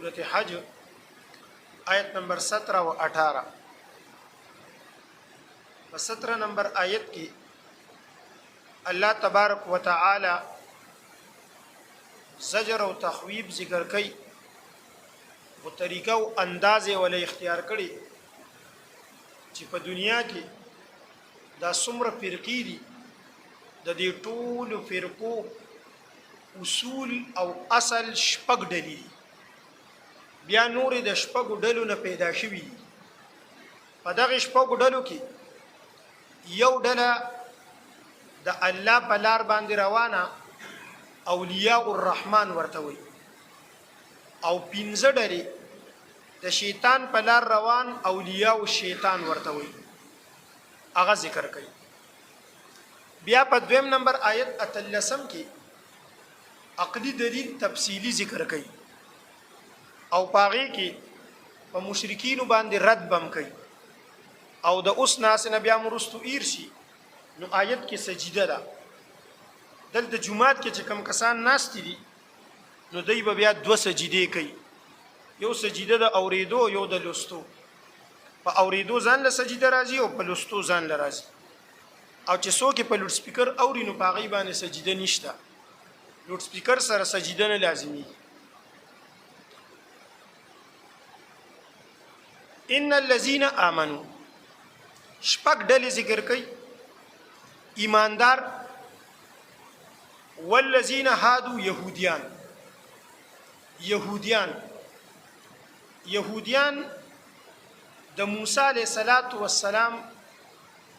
سورت حج آیت نمبر 17 او 18. په 17 نمبر آیت کې الله تبارک وتعالى زجر او تخویب ذکر کوي، او طریقه او انداز یې ولا اختیار کړي چې په دنیا کې دا څومره فرقې دي، د دې ټولو فرقو اصول او اصل شپږ ډلې دي، بیا نورې د شپږو ډلو نه پیدا شوي دي. په دغه شپږو ډلو کې یو ډله د الله په لار باندې روانه، اولیاء الرحمن ورته وایي، او پنځه ډلې د شیطان په لار روان، اولیاء الشیطان ورته وایي، هغه ذکر کوي. بیا په دویم نمبر آیت اتلسم کې عقلی دلیل تفصیلی ذکر کوي، او پاغي کې په مشرکین باندې رد بم کوي، او د اوس ناس نه بیا مرستو ایر شي. نو آیت کې سجده ده. دلته جمعات کې چې کم کسان ناست دي، نو دوی به بیا دوه سجدې کوي، یو سجده د اوریدو، یو د لوستو. په اوریدو ځان له سجده راځي او په لوستو ځان له راځي، او چې څوک په لوډ سپیکر اوري نو په هغې باندې سجده نشته، لوډ سپیکر سره سجده نه لازمیږي. ان الذين امنوا، شپږ ډلې ذکر کړي: ایماندار، والذین هادو، يهوديان. يهوديان د موسی علیه الصلاۃ والسلام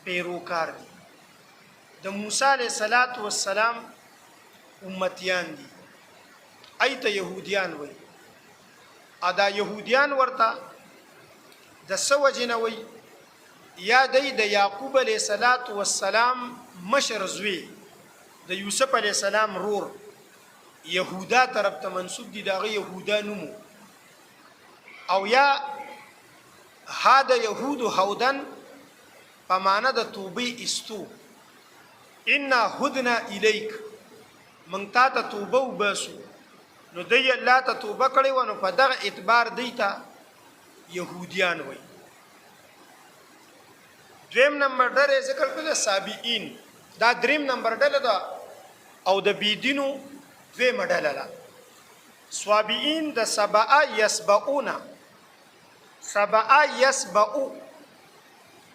پیروکار دي، د موسی علیه الصلاۃ والسلام امتیان دي، ایته يهوديان وای. ادا يهوديان ورته د سوجنه نه وای، یا دی د یعقوب علیه الصلاۃ والسلام مشر زوی، د یوسف علیه السلام رور یهودا طرف ته منسوب دي، داغه یهودا نومو، او یا هاده یهود هودن په معنا د توبې استو، انا هدنا الیک، مونږ تا ته توبه وباسو. نو دی الله ته توبه کړې و، نو په دغه اعتبار دی ته يهوديان وای. دویم نمبر ډله ذکر کړل سابعین، دا دریم نمبر ډله ده او د بيدینو دویمه ډله ده. صابئین د سبع یسبعون، سبع یسبعو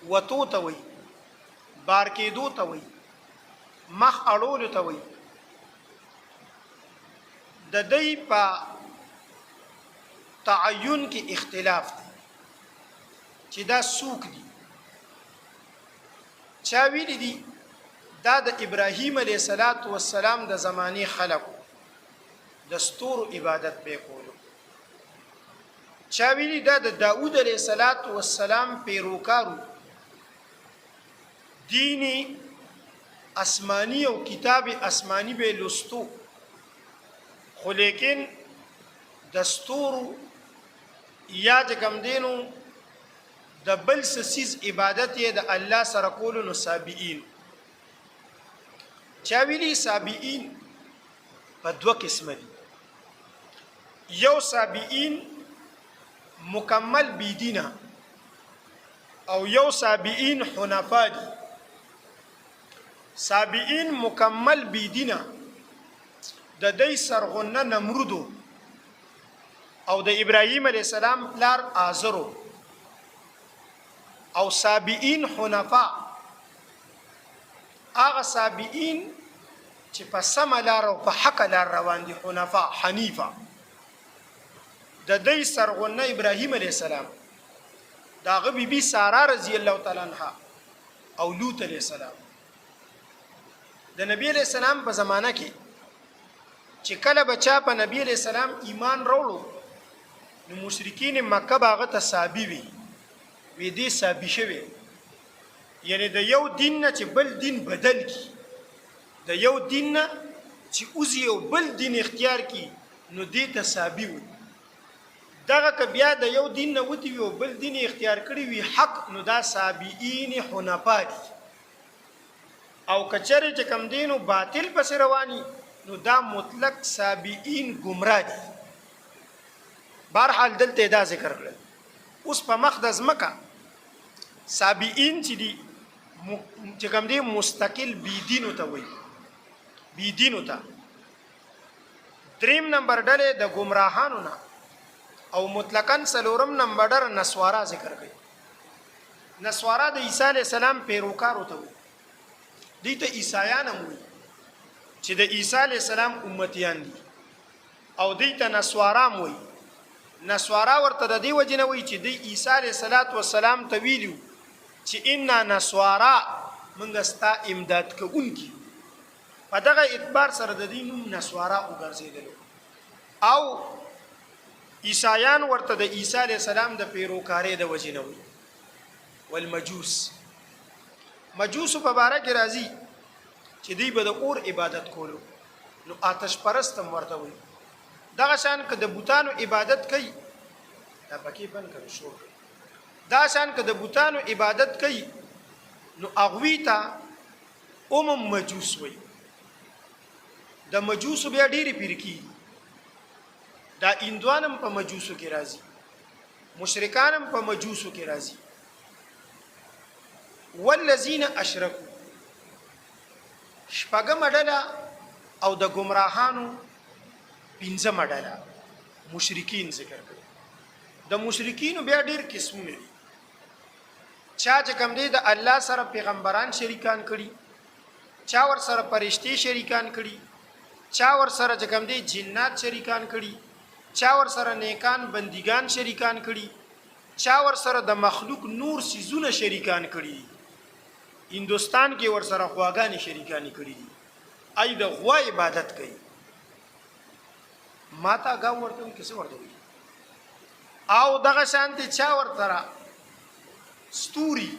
وتو ته وي، بار کېدو ته وي، مخ اړولو ته وي. د دې په تعین کې اختلاف دی چې دا سوق دي. چا ویلي دي دا د ابراهیم علیه الصلاۃ والسلام د زمانه خلکو، د ستورو عبادت به کولو. چا ویلي دا د داوود علیه الصلاۃ والسلام پیروکارو، دینی آسمانی او کتاب آسمانی به لوستو، خو لیکن د ستورو یا چې کم دینو د بل څه څیز عبادت یې د الله سره کولو، نو سابعین. چا ویلي سابعین په دوه قسمه دي: یو سابعین مکمل بيدینه او یو سابعین حنفا دي. سابعین مکمل بيدینه د دې سرغنه نمرودو او د ابراهیم علی السلام پلار آزرو، او سابعین حنفا هغه سابعین چې په سمه لار او په حق لار روان دي. حنفا، حنیفه، د دې سرغنه ابراهیم علی السلام، داغه بیبي سارا رضی الله تعالی عنها او لوط علی السلام. د نبی علی السلام په زمانہ کې چې کله بچا په نبی علی السلام ایمان راوړو، نو مشرکین مکه باغه ته سابي وی، وی دې سابي شوی، یعنی د یو دین نه چې بل دین بدل کی، د یو دین نه چې اوس یو بل دین اختیار کی، نو دې ته سابي وي. دغه که بیا د یو دین نه وتی وي او بل دین اختیار کړی وي حق، نو دا سابعین حنفا دي، او کچره چې کم دینو باطل پس رواني، نو دا مطلق سابعین گمراه دي. بهرحال دلته دا ذکر کړل. اوس په مخ د ځمکه سابعین چې دي، چې کوم دي مستقل بی دینو ته وایي، بی دینو ته. دریم نمبر ډلې د ګمراهانو نه او مطلقاً څلورم نمبر ډله نسوارا ذکر کوي. نسوارا د عیسی علی السلام پیروکارو ته وایي، دوی ته عیسایان هم وایي چې د عیسی علی السلام امتیان دي، او دوی ته نسوارا هم وایي. نسوارا ورته د دې وجې نه وایي چې دوی عیسی علیه السلام ته ویلي چې انا نسوارا، موږ ستا امداد کوونکي. په دغه اعتبار سره د دې نوم نسوارا وګرځېدلو، او عیسایان ورته د عیسی علیه السلام د پیروکارۍ د وجې نه وایي. والمجوس، مجوسو په باره کې راځي چې دوی به د اور عبادت کولو، نو آتش پرست هم ورته وایي. دغه شان که د بوتانو عبادت کوي، دا پکې بند کړو شور کوي. دا شان که د بوتانو عبادت کوي نو هغوی ته هم مجوس وایي. د مجوسو بیا ډېرې فرقې دي. دا هندوان هم په مجوسو کې راځي، مشرکان هم په مجوسو کې راځي. والذین اشرکو، شپږمه ډله او د ګمراهانو پنځمه ډله مشرکین ذکر کړي. د مشرکینو بیا ډېر قسمونه دي. چا چې کوم دی د الله سره پیغمبران شریکان کړي، چا ور سره فرشتي شریکان کړي، چا ور سره چې کوم دی جنات شریکان کړي، چا ور سره نیکان بندګان شریکان کړي، چا ور سره د مخلوق نور سیزونه شریکان کړي دي. هندوستان کې ور سره غواګانې شریکانې کړي دي، ای د غوا عبادت کوي. ماتا گاو ورته وایي که څه ورته وایي. او دغه شانتې چا ورسره ستوري،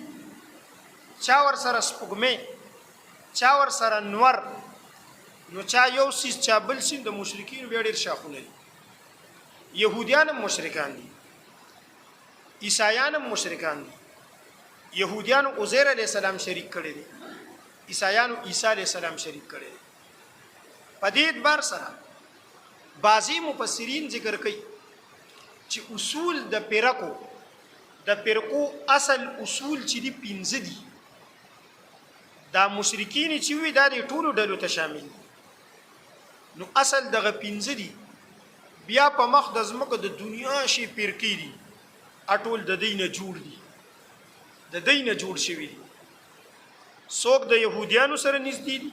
چا ورسره سپوږمۍ، چا ورسره نور، نو چا یو څیز چا بل څیز. د مشرکینو بیا ډېر شاخونه دي. یهودیان هم مشرکان دي، عیسایان هم مشرکان دي. یهودیانو عزیر علیه السلام شریک کړی دی، عیسایانو عیسی علیه السلام شریک کړی دی. په دې اعتبار سره بعضی مفسرین ذکر کوي چې اصول د فرقو، د فرقو اصل اصول چې دي پنځه دي. دا مشرکین چې وي دا د ټولو ډلو ته شامل دي. نو اصل دغه پنځه دي. بیا په مخ د ځمکه د دنیا شي فرقې دي، اټول د دین جوړ دي، د دین جوړ شوي دي. څوک د يهودیانو سره نږدې دي،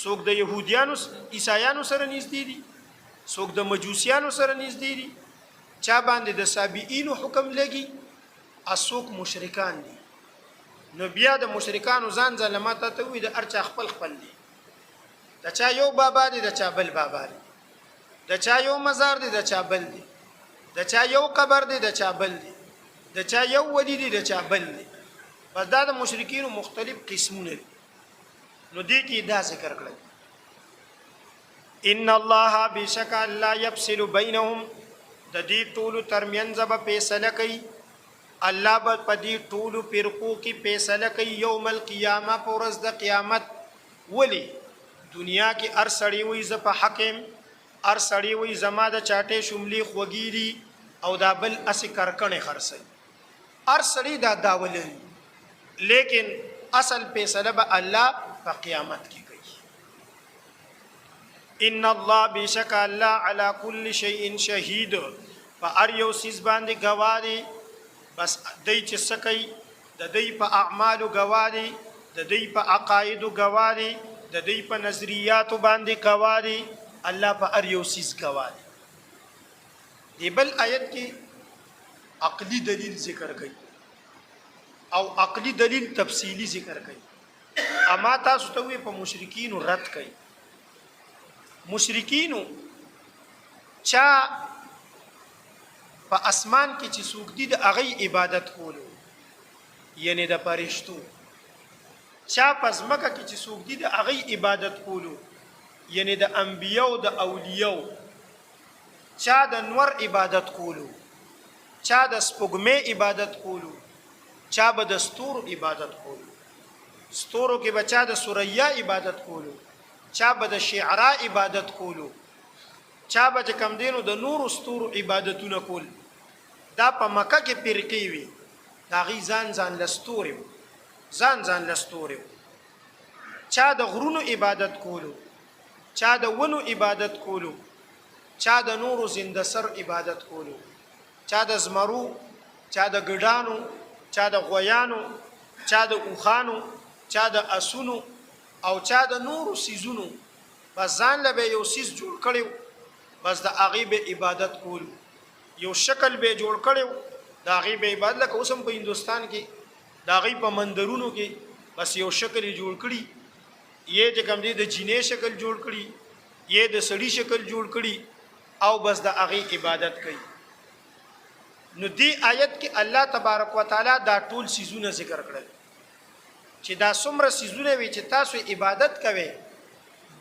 څوک د يهودیانو عیسایانو سره نږدې دي، څوک د مجوسیانو سره نږدې دي، چا باندې د سابعینو حکم لګي، اسوک مشرکان دي. نو بیا د مشرکانو ځان ځان ما ته وی د ارچا خپل خپل دي. د چا یو بابا دی، د چا بل بابا دی، د چا یو مزار دی، د چا بل دی، د چا یو قبر دی، د چا بل دی، د چا یو ولی دی، د چا بل دی. بس دا د مشرکینو مختلف قسمونه دي. نو دې کې دا ذکر کړل، ان الله بشک الله يفصل بینهم، د دې ټولو ترمنځ به فیصله کوي. الله به په دې ټولو فرقو کې فیصله کوي یوم القیامه، په ورځ د قیامت. ولی دنیا کې هر سړی وایي زه په حق یم، هر سړی وایي زما د چاټې شملې خوږې دي، او دا بل هسې کرکڼې خرڅوي. هر سړی دا دعوه لري، لیکن اصل فیصله به الله په قیامت کې کوي. ان الله بشک الله علی کل شیء شهید، په هر یو څیز باندې ګواه دی. بس دی چې څه کوي د دوی په اعمالو ګواه دی، د دوی په عقایدو ګواه دی، د دوی په نظریاتو باندې ګواه دی. الله په هر یو څیز ګواه دی. دی بل آیت کې عقلی دلیل ذکر کوي او عقلی دلیل تفصیلی ذکر کوي. اما تاسو ته وی په مشرکینو رد کوي. مشرکینو چا په اسمان کې چې څوک دي د هغې عبادت کولو، یعنی د فرشتو، چا په ځمکه کې چې څوک دي د هغې عبادت کولو، یعنی د انبیو د اولیو، چا د نور عبادت کولو، چا د سپوږمۍ عبادت کولو، چا به د ستورو عبادت کولو. ستورو کې به چا د ثریا عبادت کولو، چا به د شعرا عبادت کولو. چا به چې کم دینو د نورو ستورو عبادتونه کول. دا په مکه کې فرقې وي، د هغوی ځان ځان له ستوري وو، ځان ځان له ستوري وو. چا د غرونو عبادت کولو، چا د ونو عبادت کولو، چا د نورو زنده سر عبادت کولو، چا د زمرو، چا د ګډانو، چا د غویانو، چا د اوښانو، چا د اسونو او چا د نورو سیزونو. بس ځان له به یو سیز جوړ کړی، بس د هغې به عبادت کولو، یو شکل به جوړ کړی، د هغې به عبادت. لکه اوس هم په هندوستان کې د هغې په مندرونو کې بس یو شکل یې جوړ کړي، یې چې کوم دی د جینې شکل جوړ کړي، یې د سړي شکل جوړ کړي او بس د هغې عبادت کوي. نو دې آیت کې الله تبارک وتعالی دا ټول سیزونه ذکر کړل چې دا څومره سیزونه وي چې تاسو عبادت کوئ،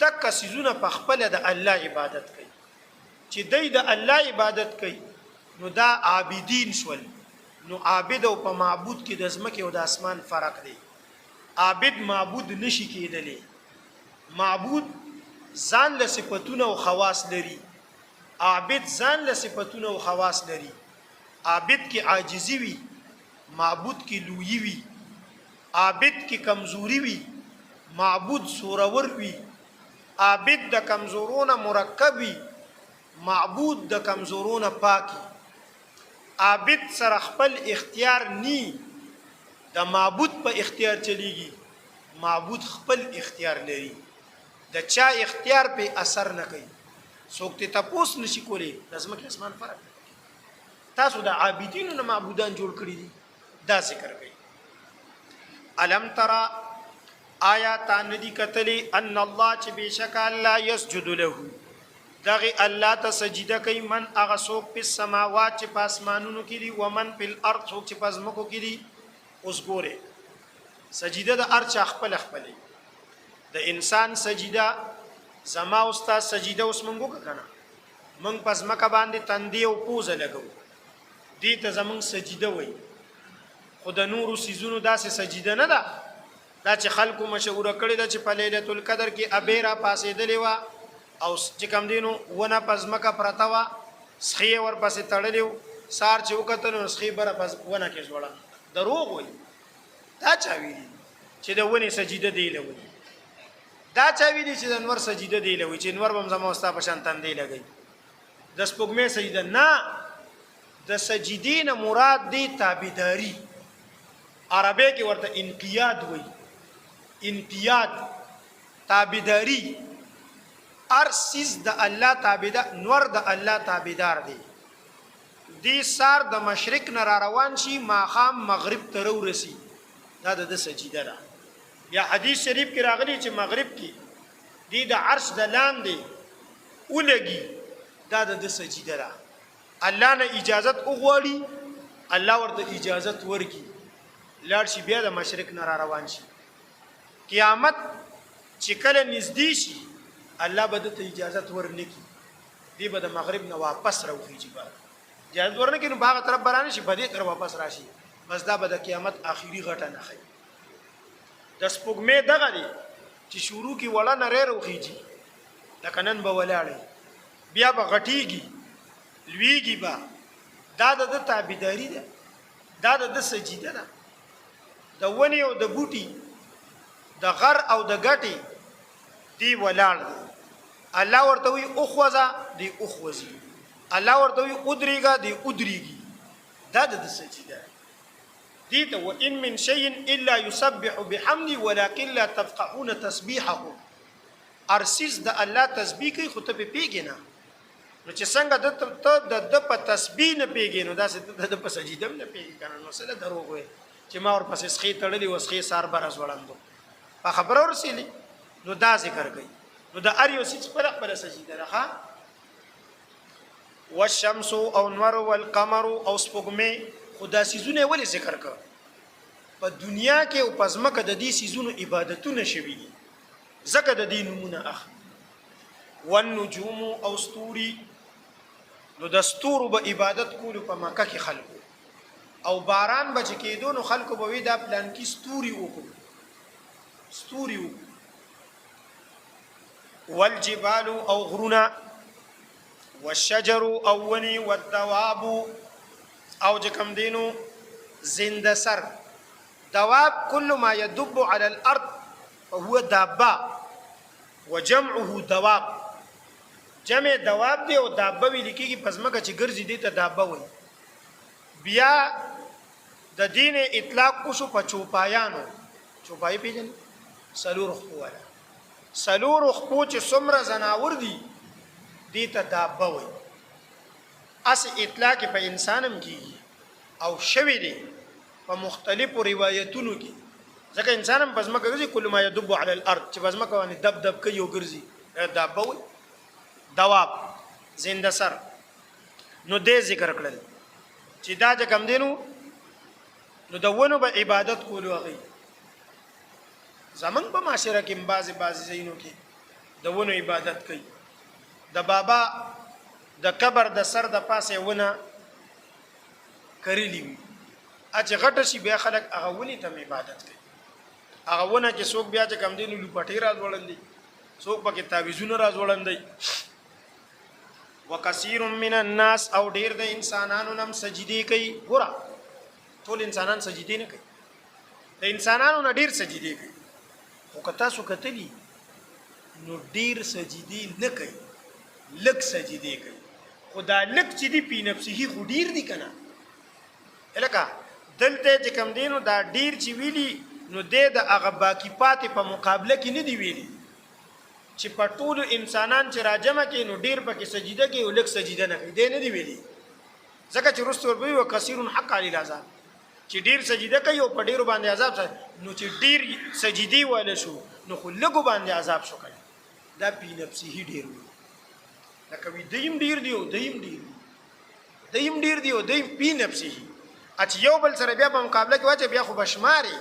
دغه سیزونه په خپل د الله عبادت کوي. چې دی د الله عبادت کوي نو دا عابدین شول. نو عابد او په معبود کې د ځمکې او د اسمان فرق دی. عابد معبود نشي کېدلی. معبود ځان له صفتونه او خواص لري، عابد ځان له صفتونه او خواص لري. عابد کې عاجزي وي، معبود کې لویي وي. عابد کې کمزوري وي، معبود زورور وي. عابد د کمزورونه مرکب وي، معبود د کمزورونه پاکي. عابد سره خپل اختیار نی، د معبود په اختیار چلیږي. معبود خپل اختیار لري، د چا اختیار په اثر نه کوي، څوک ته تپوس نشي کولی. د ځمکې اسمان فرق. تاسو د عابدینو نه معبودان جوړ کړي دي، دا ذکر کوي. الم ترى، آیا تا ندی کتلی، ان الله، چې بشک الله، یسجد له، دغه الله ته سجده کوي، من، هغه څوک، په سماوات، چې په اسمانونو کې دي، ومن په الارض، څوک چې په ځمکو کې دي. اوس ګوره، سجده د هر چا خپل خپلې. د انسان سجده، زما او ستا سجده اوس مونږ وکړه، مونږ په ځمکه باندې تندې او پوزه لګو، دې ته زمونږ سجده وایي. خو د نورو سیزونو داسې سجده نه ده. دا چې خلکو مشهوره کړې ده چې په لیلة القدر کې ابې را پاسېدلې وه او چې کم دینو ونه په ځمکه پرته وه، سخې یې ورپسې تړلې وو، سهار چې وکتل نو سخې بره په ونه کې ځوړند. دروغ وایي. دا چا ویلي چې د ونې سجده دی له وایي؟ دا چا ویلي چې د نور سجده دی له وایي، چې نور به هم زما او ستا په شان تندې لګوي؟ د سپوږمۍ سجده نه، د سجدې نه مراد دی تابعداري. عربی کې ورته انقیاد وایي، انقیاد، تابعداري. هر څیز د الله تابعدار، نور د الله تابعدار دی. دی سار د مشرق نه را روان شي، ماښام مغرب ته ورسي، دا د سجده ده. بیا حدیث شریف کې راغلی چې مغرب کې دی د عرش د لاندې ولګي، دا د سجده ده. الله نه اجازت وغواړي، الله ورته اجازت ورکي، لاړ شي، بیا د مشرق نه را روان شي. قیامت چې کله نږدې شي، الله به دته اجازت ورنکي، دی به د مغرب نه واپس راوخیږي. بار اجازت ورنکي نو باغ طرف برانه شي، په دې طرف واپس راشي. بس دا به د قیامت آخري غټه نه خي. د سپوږمۍ دغه دی چې شروع کې وړه نری راوخیږي، لکه نن به ولاړی، بیا به غټیږي، لویږي به. دا د تابعداري ده، دا د سجده ده. د ونې او د بوټي، د غر او د ګټي دی ولاړ دی. الله ورته وی اوخوځه، دی اوخوځي. الله ورته وی ودریږه، دی ودریږي. دا د سجده دي ته. وان من شيء الا يسبح بحمده ولكن لا تفقهون تسبيحه. هر څیز د الله تسبیح کوي، خو ته پوهېږې نه. نو چې څنګه د ته د په تسبیح نه پوهېږې، نو داسې ته د په سجده هم نه پوهېږې که نه. نو څه له دروغ وایې چې ما ورپسې سخې تړلې وه، سخې سار بره ځوړندو په خبره ورسېلې؟ نو دا ذکر کوي. نو د هر یو څیز خپله خپله سجده ده. ښه، والشمس، او نور، والقمر، او سپوږمۍ. خو دا څیزونه یې ولې ذکر کړ؟ په دنیا کې او په ځمکه د دې څیزونو عبادتونه شوي دي، ځکه د دې نومونه اخلي. والنجوم، او ستوري. نو د ستورو به عبادت کولو په مکه کې خلکو، او باران به چې کېدو نو خلکو به وی دا پلانکي ستوري وکړو، ستوري وکړو. والجبال، او غرونه. والشجر او ونی، والدواب او چې کوم دینو زنده سر. دواب کل ما يدب على الارض فهو دابه وجمعه دواب، جمع دواب دی او دابه ویل کېږي پس مکه چې ګرځي دی ته دابه وایي. بیا د دین اطلاق وشو په چوپایانو. چوپای پیژنې؟ څلور خپو والا، څلور خپو چې څومره ځناور دي دې ته دابه وایي. اس اطلاق په انسانم کیږي او شوی دی په مختلفو روایتونو کې، ځکه انسان هم په ځمکه ګرځي، کل ما یدب علی الارض، چې په ځمکه باندې دب دب کوي او ګرځي دابه وایي. دواب زنده سر. نو دې ذکر کړل چې دا چې کم دینو نو د ونو به عبادت کولو. هغه زمنګ په معاشره کې بعضې بعضې ځایونو کې د ونو عبادت کوي، د بابا د قبر د سر د پاسه ونه کرلی وي، چې غټه شي بیا خلک هغه ونې ته عبادت کوي. هغه ونه کې څوک بیا چې کم دینو لوپټې راځوړندي، څوک پکې تعویذونه راځوړندي. وکثیر من الناس او ډیر د انسانانو نم سجدي کوي. ګوره، ټول انسانان سجدي نه کوي، د انسانانو نه ډیر سجدي کوي، خو که تاسو کتلی نو ډیر سجدي نه کوي، لږ سجدي کوي. خو دا لږ چې دی پی نفسه خو ډیر دي کنه. لکه دلته چې کم دینو دا ډیر چې ویلي نو د هغه باقی پاتې په مقابله کې نه دی ویلي چې په ټولو انسانان چې راجمع کې نو ډیر پکې سجده کوي او لږ سجده نه کوي، دی نه دی ویلي، ځکه چې وروسته وربوي وکثیر حق علی العذاب، چې ډیر سجده کوي او په ډیرو باندې عذاب سره. نو چې ډیر سجدي واله شو نو خو لږو باندې عذاب شو کوي. دا پی نفسه ډیر وي، لکه وی دیم ډیر دی او دیم ډیر دی، دیم ډیر دی او دیم پی نفسه اچ یو بل سره بیا په مقابله کې واچي، بیا خو بشماري.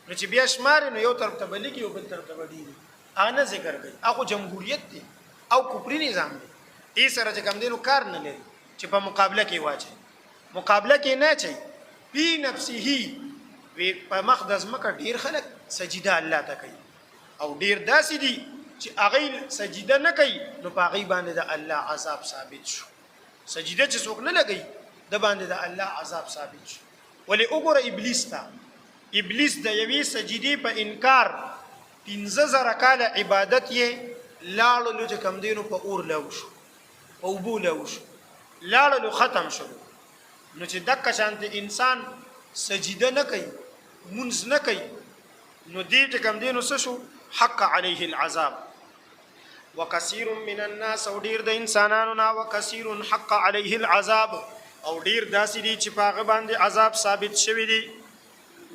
نو چې بیا شماري نو یو طرف ته بلیږي او بل طرف ته بډیږي. هغه نه ذکر کوي، هغه جمهوریت دی او کفري نظام دی، دې سره چې کم دینو کار نه لري چې په مقابله کې واچي، مقابله کې نه چي. پی نفسه وی په مخ د ځمکه ډیر خلک سجده الله ته کوي او ډیر داسې دي چې هغه سجده نه کوي، نو په هغه باندې د الله عذاب ثابت شو. سجده چې څوک نه لګي د باندې د الله عذاب ثابت شو. ولې وګوره ابلیس ته، ابلیس د یوې سجدې په انکار 5000 کاله عبادت یې لاړلو چې کم دینو په اور لاو شو، په اوبو لاو شو، لاړلو ختم شو. نو چې دکه شانته انسان سجده نه کوي، مونځ نه کوي، نو دې چې کم دینو څه شو؟ حق علیه العذاب. وکثیر من الناس او ډیر د انسانانو نه، وکثیر حق علیه العذاب او ډیر داسې دي چې په هغه باندې عذاب ثابت شوی دی.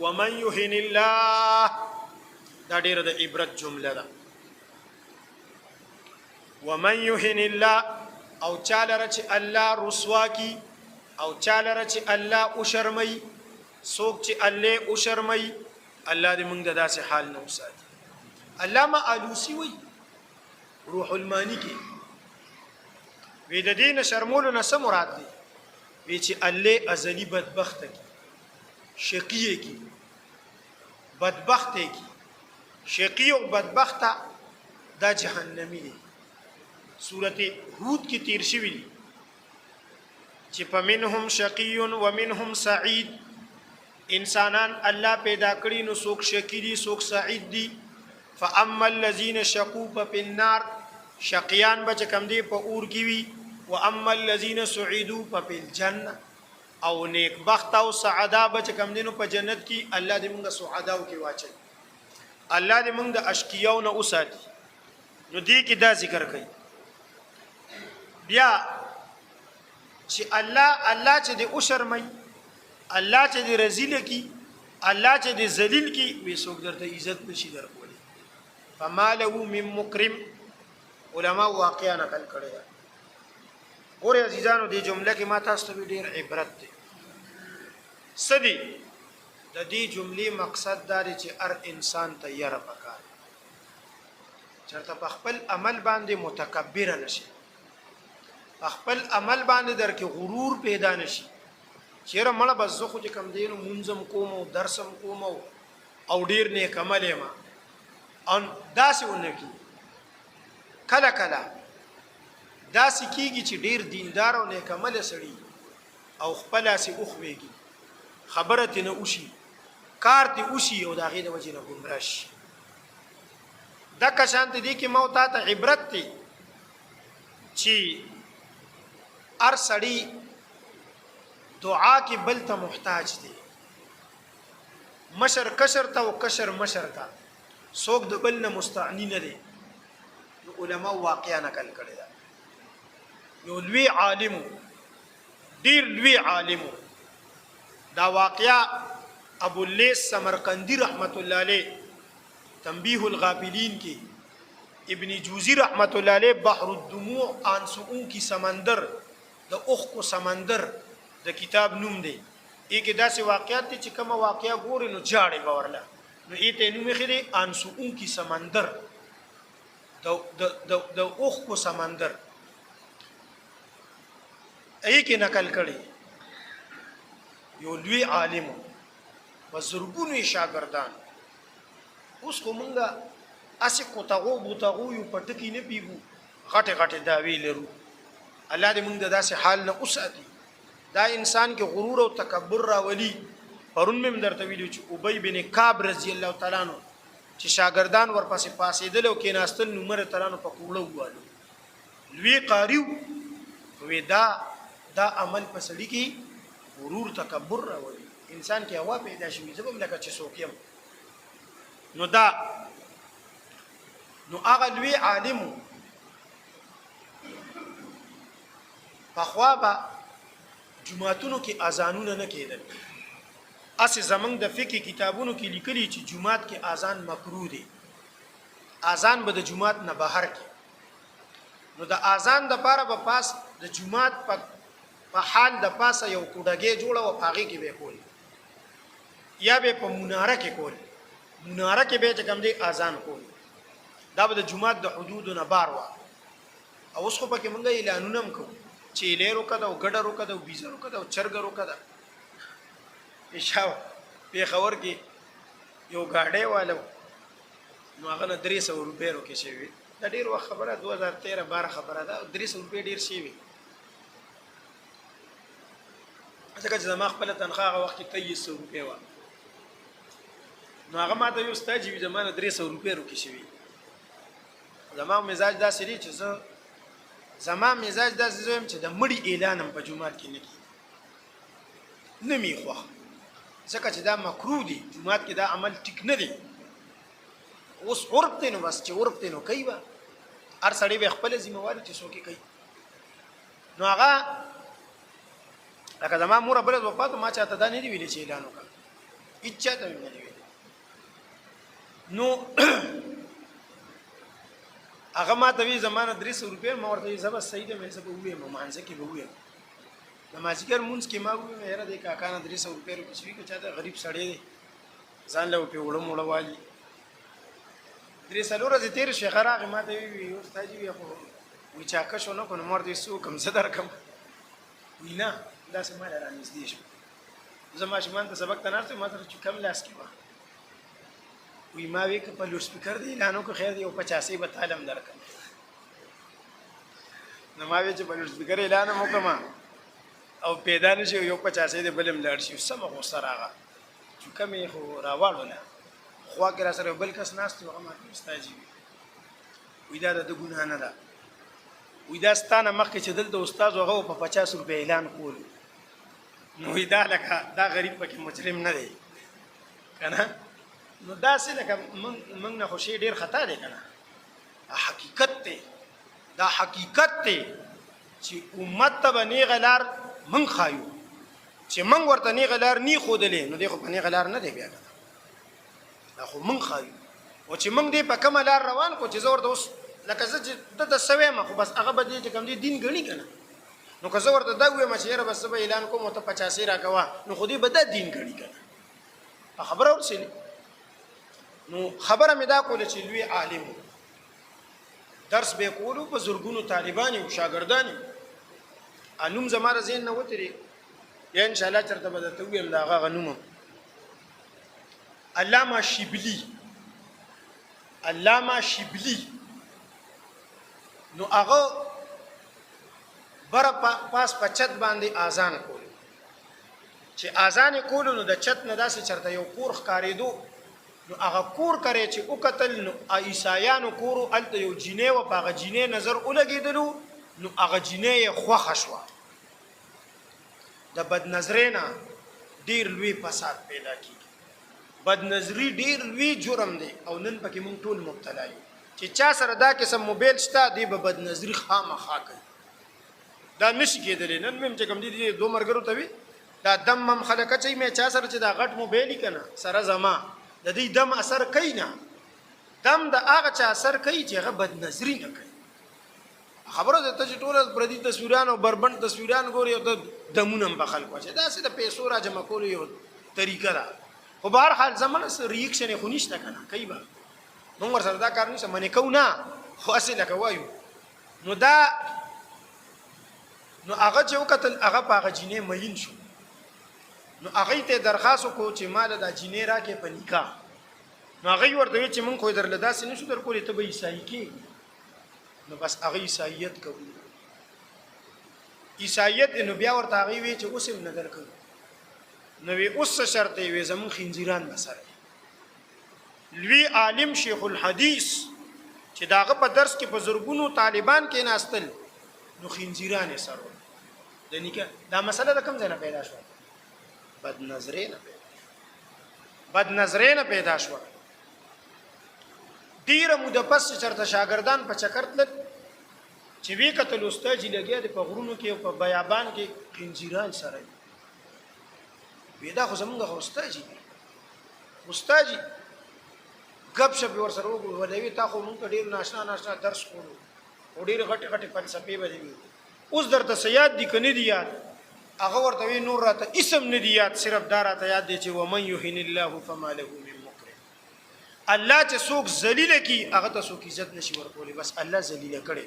ومن يهن الله، دا ډیره د عبرت جمله ده. ومن يهن الله او چاله چې الله رسوا کی او چاله چې الله او شرمای، څوک چې الله او شرمای، الله دې موږ د داسې حال نه وساتي. علامه الوسی وی روح المانی کې وی د دین شرمولو نه څه مراد دی؟ وی چې الله ازلی بدبخت کی، شقیه کی، بدبخت کی، شقی او بدبخت دا جهنمی دی. سورته هود کې تیر شوی دی چې فمنهم شقی و منهم سعید. انسانان الله پیدا کړی نو څوک شقی دي، څوک سعید دي. فاما الذين شقوا ففي النار، شقیان بچ کم دی په اور کې وي. واما الذين سعدوا ففي الجنه، او نیک بخت او سعدا بچ کم دینو په جنت کې. الله دې موږ سعداو کې واچي، الله دې موږ د اشقیاو نه وساتي. نو دې کې دا ذکر کوي بیا چې الله الله چې دې وشرمای، الله چې دې رزیل کی، الله چې دې ذلیل کی، وې څوک درته عزت نشي درکولی. فما له من مکرم. علما واقعا نقل کړی دا. ګوره عزیزانو، دې جمله کې ما تاسو ته ډیر عبرت دی. سدي د دې جملې مقصد دا دی چې هر انسان ته یره پکار، چرته په خپل عمل باندې متکبر نشي، په خپل عمل باندې درکې غرور پیدا نشي، چیرې مړه بس زه خو چې کم دینو منظم کوم او درسم کوم او ډیر نیک عمل یم او داسې ونه کی. کله کله داسې کیږي چې ډیر دیندار او نیک عمله سړي او خپله هسې وښویږي، خبره ترې نه وشي، کار ترې وشي او د هغې د وجې نه ګمراه شي. دغه شانتې دې کې ما او تا ته عبرت دی چې هر سړی دعا کې بل ته محتاج دی، مشر کشر ته او کشر مشر ته، څوک د بل نه مستعنی نه دی. نو علما واقعا نقل کړی ده، یو لوی عالم، ډیر لوی عالم، دا واقعا ابو اللیث سمرقندی رحمت الله علیه تنبیه الغافلین کې، ابن جوزی رحمت الله علیه بحر الدموع آنسوؤں کی سمندر، د اوښکو سمندر د کتاب نوم دی، ای کې داسې واقعات دي چې کومه واقعا ګورې نو جاړې به ورله، نو ای ته نوم ایښی دی آنسوؤں کی سمندر، د د د د اوښکو سمندر. ای کې نقل کړي یو لوی عالم، په زرګونو یې شاګردان. اوس خو مونږه هسې کوتغو بوتغو یو، په ټکي نه پیږو، غټې غټې دعوې لرو. الله دې مونږ د داسې حال نه وساتي. دا انسان کې غرور او تکبر راولي. پرون مې هم درته ویلي چې ابی بن کعب رضی الله تعالی عنہ چې شاګردان ورپسې پاسېدل او کېناستل، نو عمر تعالی عنہ په کوړه ووالو. لوی قاري وی، دا عمل په سړي کې غرور تکبر راولي، انسان کې هوا پیدا شي، زه به هم لکه چې څوک یم. نو دا نو هغه لوی عالم، پخوا به جوماتونو کې اذانونه نه کېدل. هسې زمونږ د فقې کتابونو کې لیکلي چې جومات کې اذان مکروه دی، اذان به د جومات نه بهر کې. نو د اذان د پاره به پاس د جومات په حال د پاسه یو کوډګې جوړه و، په هغې کې به کول، یا به په مناره کې کول، مناره کې به چې کوم دی اذان کول. دا به د جومات د حدودو نه بار وه. او اوس خو پکې مونږ اعلانونه هم کوو چې ایلی روکه ده او ګډه روکه ده او بیزه روکه ده او چرګه روکه ده. پېښور پېښور کې یو ګاډی والو، نو هغه نه 300 روپۍ روکې شوې وې. دا ډېر وخت خبره، 2013 12 خبره ده. 300 روپۍ ډېر شوې وې، ځکه چې زما خپله تنخوا هغه وخت کې 2300 روپۍ وه. نو هغه ما ته یو استاد چې زما نه 300 روپۍ روکې شوې. زما مزاج داسې دی چې زه زما مزاج داسې زه یم چې د مړي اعلان هم په جومات کې نه کېږي، نه مې خوښ، ځکه چې دا مکروه دی، جومات کې دا عمل ټیک نه دی. اوس عرف دی، نو بس چې عرف دی نو کوي به، هر سړی به خپله ذمه واري چې څوک یې کوي. نو هغه لکه زما مور بله وفات، ما چاته دا نه دی ویلي چې اعلان وکړه، هېچا ته مې نه دی ویلي. نو هغه ما ته وی زما نه 300 روپۍ. ما ورته وی زه بس صحیح ده، مې زه به ووایم، مانځه کې به ووایم. د مازدیګر مونځ کې ما وویل یاره دې کاکا نه 300 روپۍ روکې شوي، که چاته غریب سړی دی، ځان له پې اوړه موړه والي. درې څلور ورځې تېرې شوې، هغه راغی ما ته وی استاد جي خو وی چا کشو نه کړو. نو ما ورته وی څه وکړم، زه درکړم؟ وی نه، داسې ما له رانږدې شو. زه ماشومان ته سبق ته ناست یم، ما سره چې کم لاس کې وه. وی ما وی که په لوډ سپیکر دی اعلان وکړو، خیر دی، یو 85 به تاله هم درکړم. نو ما وی چې په لوډ سپیکر اعلان هم وکړم او پیدا نه شي، یو 85 دی بل هم لاړ شي. سمه غوسه راغله، چې کمې خو راواړوله. خوا کې را سره بل کس ناست و، هغه ما ته استاد جي وی دا د ګناه نه ده، وی دا ستا نه مخکې چې دلته استاد هغه په 50 روپۍ اعلان کولو، نو وی دا لکه دا غریب پکې مجرم نه دی که نه. نو داسې لکه موږ نه خو شی ډېر خطا دی که نه. حقیقت دی، دا حقیقت دی چې امت ته به نیغه لار موږ ښایو، چې موږ ورته نیغه لار نی ښودلې نو دی خو په نیغه لار نه دی بیا که نه. دا خو موږ ښایو، او چې موږ دې په کومه لار روان کو، چې زه ورته اوس لکه زه چې ده ته څه وایم، خو بس هغه به دې چې کوم دی دین ګڼي که نه. نو که زه ورته دا ووایم چې یاره بس زه به اعلان کوم او ته 85 راکوه، نو خو دې به دا دین ګڼي که نه. په خبره ورسېدې؟ نو خبره مې دا کوله چې لوی عالم و، درس به یې کولو، په زرګونو طالبان یې وو، شاګردان یې وو. نوم زما د ذهن نه وتلی دی، بیا انشاءالله چېرته به درته ووایم د هغه هغه نوم هم. علامه شبلی، علامه شبلی. نو هغه بره پاس په چت باندې اذان کولو. چې اذان یې کولو نو د چت نه داسې چرته یو کور ښکارېدو، نو هغه کور کرې چې وکتل نو عیسایانو کورو، هلته یو جینۍ وه، په هغه جینۍ نظر ولګېدلو، نو هغه جینۍ یې خوښه شوه. د بدنظرۍ نه ډېر لوی فساد پیدا کېږي. بدنظري ډېر لوی جرم دی او نن پکې موږ ټول مبتلا یو. چې چا سره دا قسم موبایل شته، دی به بدنظري خامخا کوي. دا نشي کېدلی. نن مې چې کوم دي دي دوه مرګرو ته وي، دا دم مم خلک اچوي. مې چا سره چې دا غټ موبایل کنه سره زما د دې دم اثر کوي نه. دم د هغه چا اثر کوي چې هغه بدنظري نه کوي. خبره ده ته چې ټول پردي تصویران او بربند تصویران ګوري او ته دمونه هم په خلکو اچوي، دا څه د پیسو را جمع کولو یو طریقه ده. خو بهر حال زمانه څه ریاکشن خو نشته کنه، کوي به مونږ ورسره دا کار نشته، منې کوو نه، خو هسې لکه وایو. نو دا نو هغه چې وکتل هغه په هغه جینۍ مین شو، نو هغه ته درخواست وکړو چې مال دا جینۍ راکې په نکاح. نو هغه ورته وی چې مونږ خو درله داسې نشو درکولی، ته به عیسائی کېږي. نو بس هغه عیسائیت قبول، عیسائیت. نو بیا ورته هغه وی چې اوس هم نه درکو. نو وی اوس څه شرط دی؟ وی زمون خنزیران به سره. لوی عالم شیخ الحدیث چې داغه په درس کې په زرګونو طالبان کې ناستل، نو خنزیران یې سره د نکاح. دا مسله د کوم ځای نه پیدا شوه؟ بد نظرې نه پیدا، بد نظرې نه پیدا شوه. ډیره موده پس چې چرته شاګردان په چکر تلل، چې وی کتل استاد چې لګیا دی په غرونو کې او په بیابان کې خنزیران سره وی، دا خو زمونږ استاد دی، استاد جی. غب شپ ور سره وګورو ولوي، تا خو مونږ ته ډیر ناشنا ناشنا درس کولو او ډیر غټ غټ فلسفې به دی، اوس درته سیاد دي کنه دی یاد؟ هغه ورته وی نور راته اسم نه دی یاد، صرف دا راته یاد دی چې ومن یهن الله فما له من مکرم. الله چې څوک ذلیل کی هغه ته څوک عزت نشي ورکولی. بس الله ذلیل کړي،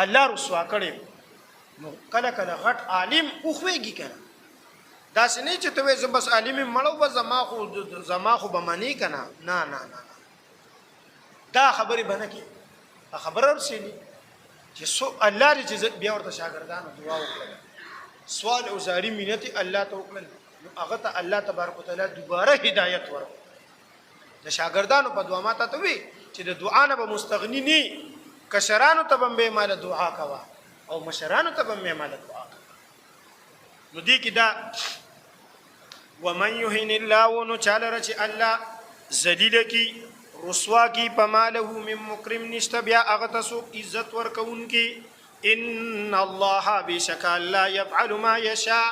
الله رسوا کړي. نو کله کله غټ عالم اوخويږي کنه، داسې نه چې ته وې زه بس عالم مړو، بس زما خو به منی کنه. نه نه نه، دا خبرې بنه کې خبره ورسېږي چې سو الله دې چې بیا ورته شاګردانو دعا وکړه، سوال او زاری مینت الله ته وکړل، نو هغه ته الله تبارک وتعالى دوباره هدایت ورکړ د شاګردانو په دعا. ماته ته وی چې د دعا نه به مستغنی نی، کشرانو ته به مال دعا کوا او مشرانو ته به مال دعا کوا. نو دې کې دا ومن يهن الله، نو چاله رچ الله ذلیل کی، رسوا کی، فما له من مکرم، نشته بیا هغه ته څوک عزت ورکوونکی. ان الله، بشک الله، يفعل ما يشاء،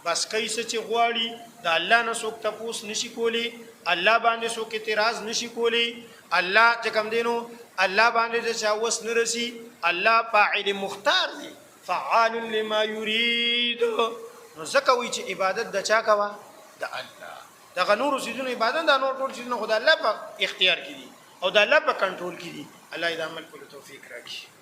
بس کوي څه چې غواړي. د الله نه څوک تپوس نشي کولی، الله باندې څوک اعتراض نشي کولی. الله چې کم دینو الله باندې چې چا وس نه رسی. الله فاعل مختار دی، فعال لما يريد. نو ځکه وی چې عبادت د چا کوا؟ د الله. دغه نور سيزونو عبادت، دا نور ټول سيزونه خدای الله په اختیار کې دي او د الله په کنټرول کې دي. الله دې عمل کولو توفیق راکړي.